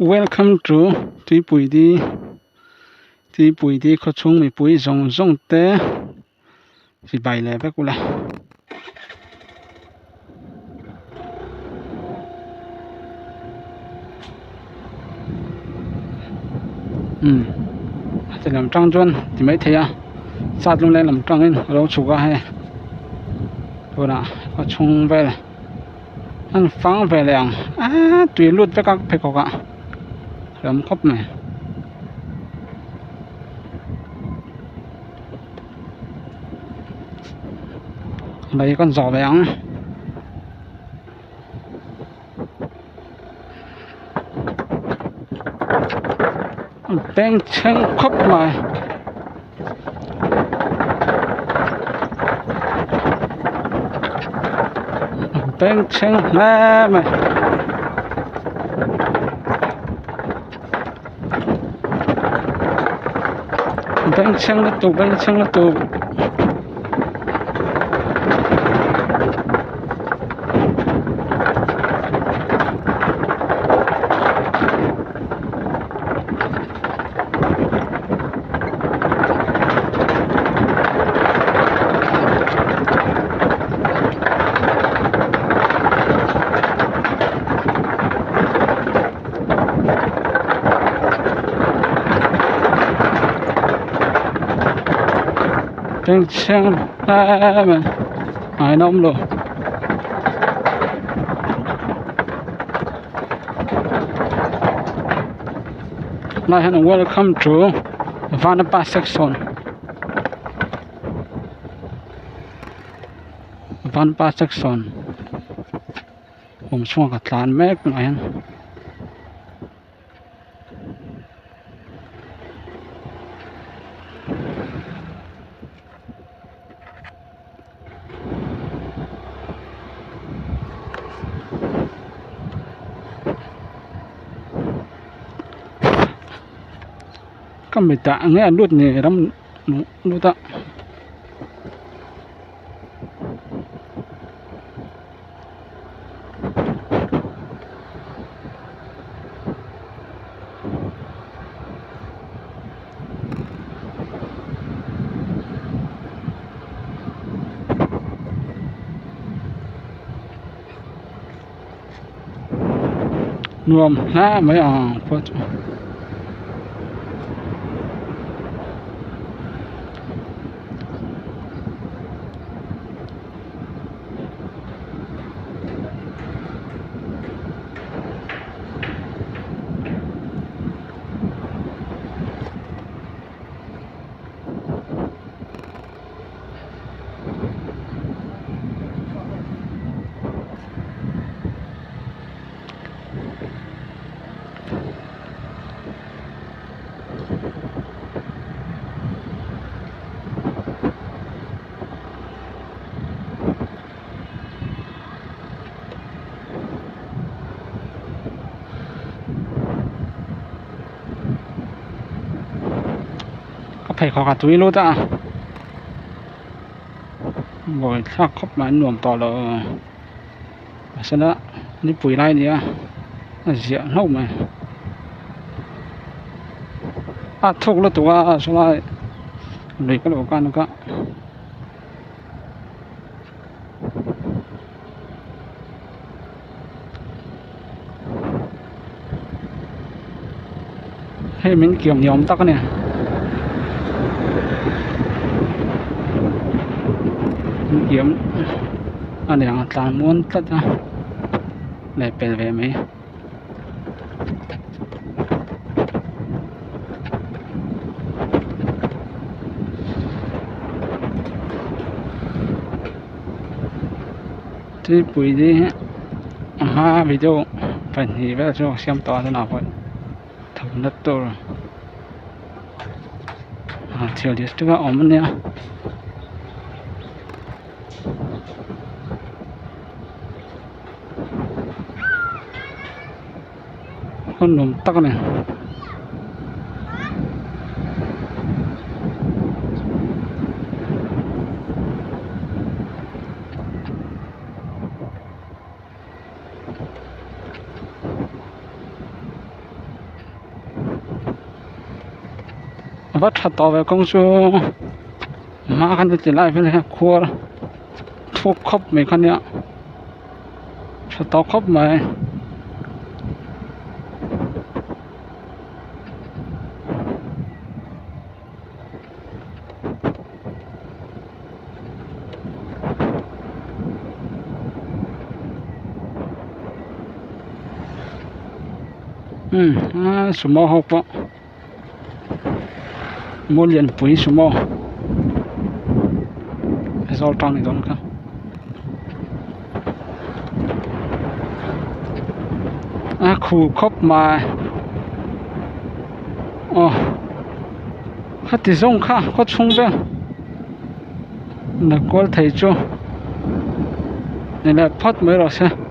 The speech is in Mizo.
Welcome to Tuipuidi Tuipuidi khawchhung mipui zawng zawng te chibai leh vek ula. Umm heti lam tang chuan ti maithei a sat lungleng lam tangin a lo chhuk a hei tunah khawchhung vel an fang ve leh ang aaa tui lut vek a pheikhawk ah hlawm khawp mai. Lei kan zawh ve ang. Bengchheng khawp mai. Bengchheng hle mai. Bengchheng lutuk bengchheng lutuk. Bengchheng hle mai ngaihnawm lo. Lai hian welcome to Vanapa section Vanapa section awm chhuak a tlan mek tunah hian. Ka mitah nge a lut ni ram lut a. Nuam hle mai ang khua chu. Ka pheikhawk a tui lut a buai thlak khawp mai an nuam tawh lo mahsela nipui lai a ni a a ziah hlauh mai a thuk lutuk a sawlai lui ka lo kan kha. Hei min kiam ni awm tak a ni min kiam a ni ang a tlan muan tlat a leh pel ve mai. Tuipui hi a hma video pahnih vel chu a siam tawh a tunah pawh thawmhnaw tur thil district a awm a nia. Hmun nuam tak a ni. va tha tawh ve kawng chu hma khan heti lai vel hian khuar thuk khawp mai kha nia tha tawh khawp mai. Umm aa sumo ho pawh maw lianpui sumo Aizawl tang ni dawn kha a khu khawp mai aw khati zawng kha khaw chhung vel la kual thei chu ni leh phawt mai rawh se.